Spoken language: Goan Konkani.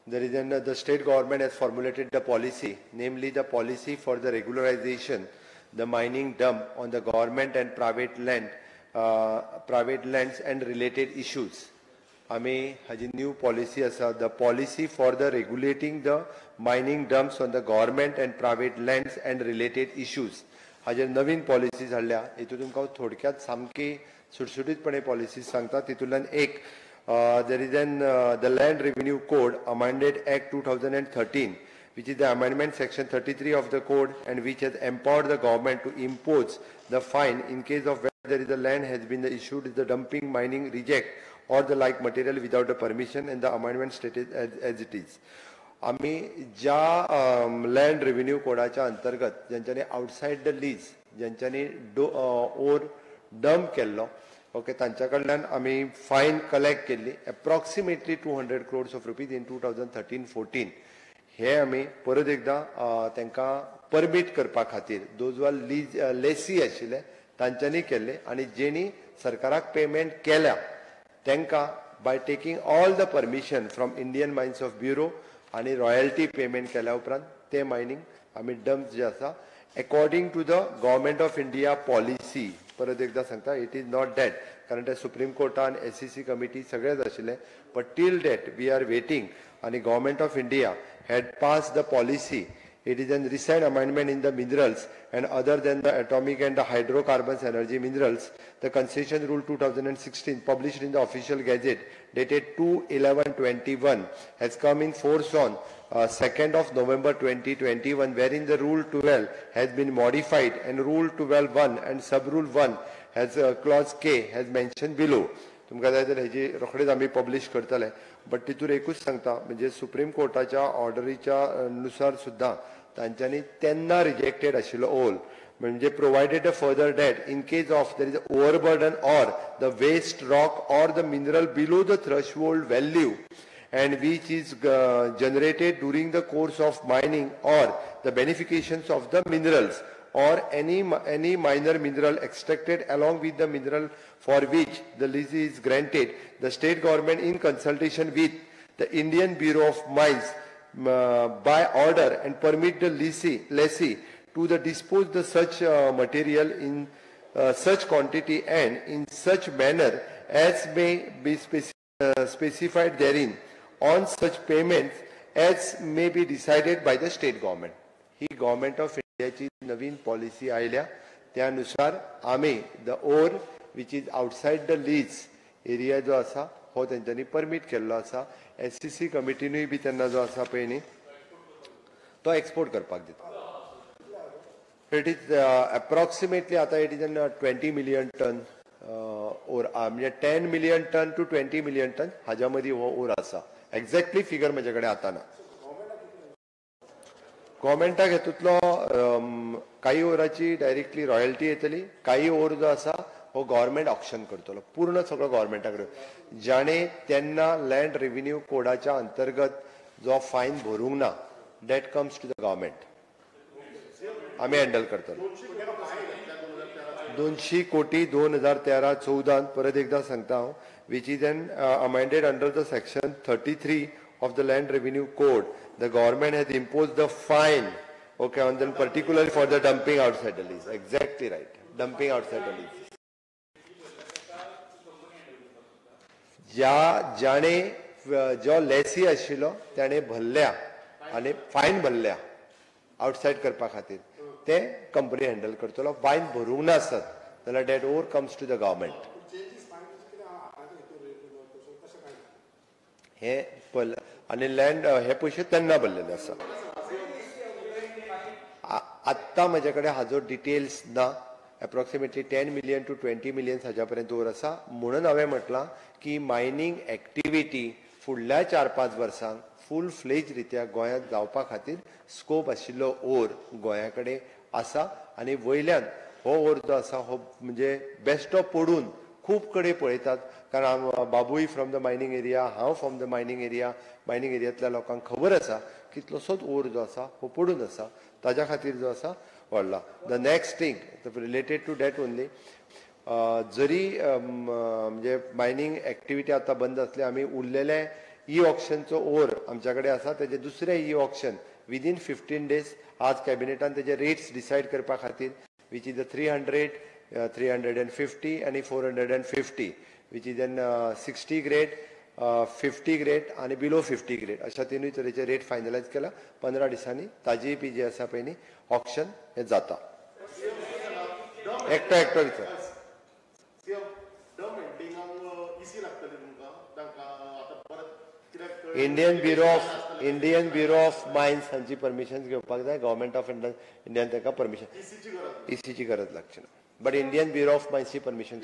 There is an the state government has formulated the policy, namely the policy for the regularization the mining dump on the government and private land, private lands and related issues. आमी हाजी न्यू पॉलिसी आसा, the policy for the regulating the mining dumps on the government and private lands and related issues. हाजेर नवीन पॉलिसीज हाडल्या. हितून तुमकां हांव थोडक्यात सामकी सुटसुटीतपणे पॉलिसीज सांगता. तितूंतल्यान एक, there is an the Land Revenue Code Amended Act 2013, which is the amendment section 33 of the code and which has empowered the government to impose the fine in case of where there is a land has been issued the dumping, mining, reject or the like material without a permission, and the amendment stated as it is. आमी ज्या लँड रेव्हेन्यू कोडाच्या अंतर्गत ज्यांच्यानी आउटसायड the lease ज्यांच्यानी ओर डंप केल्लो, ओके, तांच्या कडल्यान आमी फायन कलेक्ट केल्ली approximately 200 crores of rupees in 2013-14. हे आमी परत एकदां तांकां परमीट करपा खातीर those are lease lessee आशिल्ले तांच्यांनी केल्ले आनी जेणी सरकाराक पेमेंट केल्या तांकां by taking all the permission from Indian Mines of Bureau आनी रॉयल्टी पेमेंट केल्या उपरांत ते मायनींग आमी डम्प जे आसा according to the Government of India policy. परत एकदां सांगता, it is not that, कारण ते सुप्रीम कोर्टान SEC committee सगळेच आशिल्ले, but till that we are waiting. आनी Government of India had pass the policy. It is an recent amendment in the minerals and other than the atomic and the hydrocarbons energy minerals, the Concession Rule 2016 published in the official gazette dated 2/11/21 has come in force on 2nd of November 2021, wherein the Rule 12 has been modified and Rule 12(1) and Sub Rule 1 has clause K has mentioned below. तुमकां जाय जाल्यार हेजी रोखडीच आमी पब्लीश करतले, बट तितूर एकूच सांगता, म्हणजे सुप्रीम कोर्टाच्या ऑर्डरीच्या नुसार सुद्दां तांच्यांनी तेन्ना रिजेक्टेड आशिल्लो ओल, म्हणजे provided a further that in case of there is overburden or the waste rock or the mineral below the threshold value and which is generated during the course of mining or the beneficiations of the minerals or any minor mineral extracted along with the mineral for which the lease is granted, the state government in consultation with the Indian Bureau of Mines by order and permit the lessee to the dispose the such material in such quantity and in such manner as may be specified therein on such payments as may be decided by the state government. He government of इंडियाची नवीन पॉलिसी आयल्या त्यानुसार आमी the ore which is outside the lease area जो आसा हो तेंच्यांनी परमीट केल्लो आसा. SEC कमिटीनूय बी तेन्ना जो आसा पळय न्ही तो एक्सपोर्ट करपाक दिता. It is approximately आतां it is an 20 million ton ore, म्हणजे 10 million ton to 20 million ton हाज्या मदीं हो ओर आसा. एक्झॅक्टली फिगर म्हजे कडेन आतां ना. गव्हर्मेंटाक हेतूंतलो काही ओराची डायरेक्टली रॉयल्टी येतली, काही ओर जो आसा हो गव्हर्मेंट ऑक्शन करतलो, पूर्ण सगळो गव्हर्मेंटा कडेन. जाणें तेन्ना लँड रेव्हेन्यू कोडाच्या अंतर्गत जो फायन भरूंक ना that comes to the government, आमी हँडल करतलो. 200 कोटी 2013-14 परत एकदां सांगता हांव, which is an amended under the section 33 of the Land Revenue Code, the government has imposed the fine, okay, on them particularly for the dumping outside the lease. Exactly right, dumping outside the lease. ज्या जाणे जो लेसी आशिल्लो त्याणे भरल्या आनी फायन भरल्या आउटसायड करपा खातीर ते कंपनी हँडल करतलो. फायन भरूंक नासत जाल्यार that ore comes to the government. हे आनी लँड हे पयशे तेन्ना भरलेले आसा. आत्तां म्हजे कडेन हाजो डिटेल्स ना. Approximately 10 million to 20 million हाज्या पर्यंत ओर आसा. म्हणून हांवें म्हटलां की मायनींग एक्टिविटी फुडल्या 4-5 वर्सांक फूल फ्लेज रित्या गोंयांत जावपा खातीर स्कोप आशिल्लो ओर गोंया कडेन आसा. आनी वयल्यान हो ओर जो आसा हो म्हणजे बेश्टो पडून खूब कडेन पळयतात, कारण बाबूय फ्रॉम the mining area, हांव from the mining area, mining एरियांतल्या लोकांक खबर आसा कितलोसोच ओर जो आसा हो पडून आसा, ताज्या खातीर जो आसा वाडला. The next thing related to that only, जरी म्हणजे मायनींग एक्टिविटी आतां बंद आसली, आमी उरलेले ई ऑक्शनचो ओर आमच्या कडेन आसा. तेजे दुसरें ई ऑक्शन विदीन 15 डेज आज कॅबिनेटान तेजे रेट्स डिसायड करपा खातीर, which is the 300, 350 आनी 450, which is an 60 grade, 50 grade आनी बिलो 50 ग्रेड, अशा तिनूय तरेचे रेट फायनलायज केला. 15 दिसांनी ताजीय बी जी आसा पळय न्ही ऑक्शन हें जाता. एकटो एकटो विचार. Indian Bureau of Mines हांची परमिशन घेवपाक जाय. गव्हर्मेंट ऑफ इंडियान ताका परमिशन, ईसीची गरज लागची ना, बट इंडियन ब्युरो ऑफ मायन्सची परमिशन.